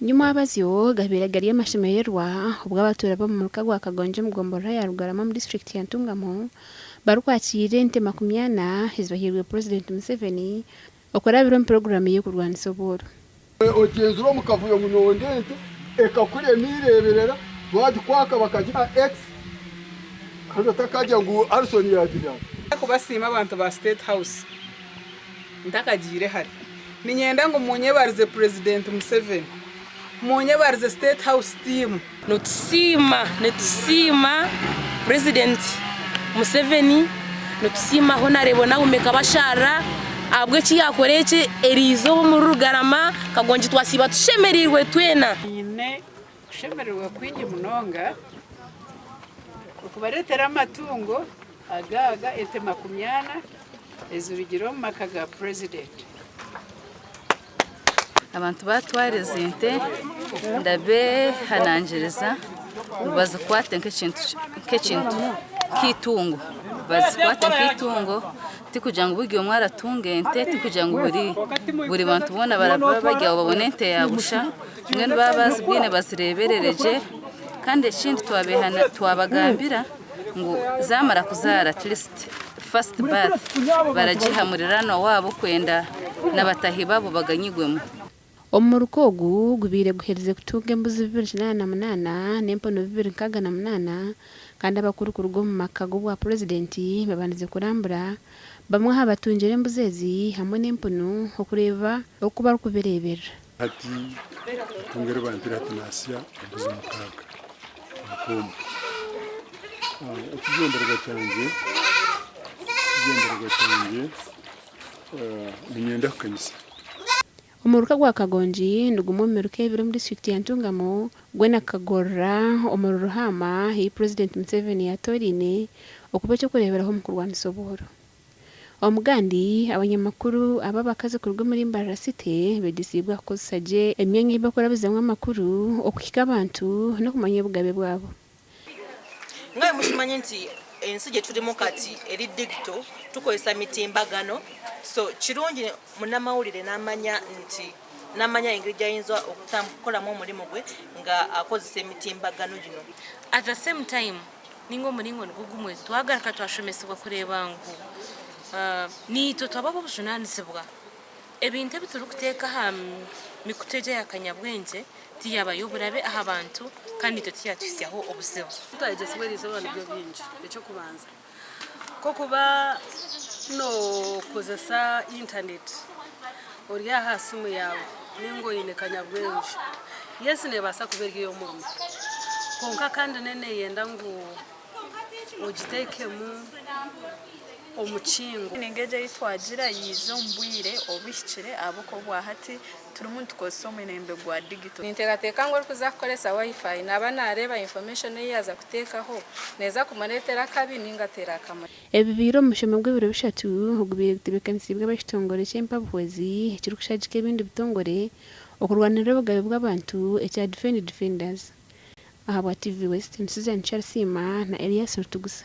Nyomwabazyo gabaire gari amashemererwa obwo abatuura b'omu muruka gwa Kagongi omu gomborora ya Rugarama omu disiturikiti ya Ntungamo barikwakiira ente 40 ezibahairwe Purezidenti Museveni okurabira omu puroguraamu y'okurwanisa obworo. Ogyenzire omu kavuyo ngu nonda ente ekakurema eireeberera twagikwaka bakagiha X kandi otakagira ngu Alison yaagihaana. Kubasiima abantu ba State House ntakagiire hare, niinyenda ngu munyebarize Purezidenti Museveni, munyebarize State House team. Nitusiima, nitusiima Purezidenti Museveni, nitusiima Honarebo Naume Kabasharira ahabw'eki yaakora eki eriizooba omuri Rugarama, Kagongi twasiiba tushemereirwe twena. Nyine okushemererwa kwingi munonga okubareetera amatungo aga aga ente 40 ezirugire omu maka ga Purezidenti. Abantu batwara ezi nte ndabehanangiriza ngu bazikwate nk'ekintu k'itungo bazikwate nk'itungo tikugira ngu buri omwe aratunga ente tikugira ngu buri bantu boona baraba bari aho babone ente ya busha mbwenu baaba bazibwine bazireeberere gye kandi ekindi twabagambira ngu zaamara kuzaara at least first birth baragiha muriraanwa waabo kwenda na bataahi baabo baganyigwemu. Omuruka ogu gubaire guherize kutunga embuzi 288 n'empunu 268 kandi abakuru kuruga omu maka g'obwa Purezidenti babandize kurambura bamwe aha batungire embuzi ezi hamwe n'empunu okureeba oku barikubireeberera. Hati eitungo eri bampaire hati naasya embuzi mukaaga omu Ekigyendererwa kyangye, ekigyendererwa kyangye niinyenda kukanyisa. Omuruka gwa Kagongi ni gumwe omu miruka ebiri omu disiturikiti ya Ntungamo gwe na Kagorora omuri Ruhaama ei Purezidenti Museveni yaatooraine okuba eky'okureeberaho omu kurwanisa obworo. Omugandi, abanyamakuru ab'abakazi kuruga omuri Mbarara City begyesiibwe kukozesa gye emyanya ei barikurabizamu amakuru okuhika abantu n'okumanya obugabe bwabo. Nga bwe mukimanyi nti ensi gye turimu kati eri digital, tukozesa mitimbagano, so kirungi munnamawulire n'amanya nti n'amanya engeri gy'ayinza okukolamu omulimu gwe nga akozesa emitimbagano gino. At the same time ninga omuringo nigwo gumwe twagaruka twashomesibwa kureeba ngu naitwe twaba ab'obujunanizibwa ebintu ebi turikuteeka aha mikutu egi eya kanyabwengye tiyaaba y'oburabe aha bantu kandi naitwe tiyatuhitsyaho obuzibu. Twayegyesibwa eriizooba nibyo bingi. Eky'okubanza, nk'okuba nookozesa intaneti ori aha simu yaawe nainga oine kanyabwengye, yes neebaasa kuba eri ey'omurimo kwonka kandi n'eneyenda ngu ogiteekemu omukingo. Ninga egyo ei twagira yaija omu bwire obuhikire ahabw'okuba obwahati turimu nitukozesa omurembe gwa digito. Ninteekateeka ngu orikuza kukoresa Wi-Fi naaba naareeba information ei yaaza kuteekaho neeza kumureetera akabi ninga teraakamureetere. Ebi bibaire omu mushomo gw'ebiro bishatu ogubaire gutebeekanisiibwe ab'ekitongore ky'empabuhwezi ekirikushagika ebindi bitongore okurwanirira obugabe bw'abantu ekya Defend Defenders. Ahabwa TV West ni Susan Kyarisiima na Elias Rutugusa.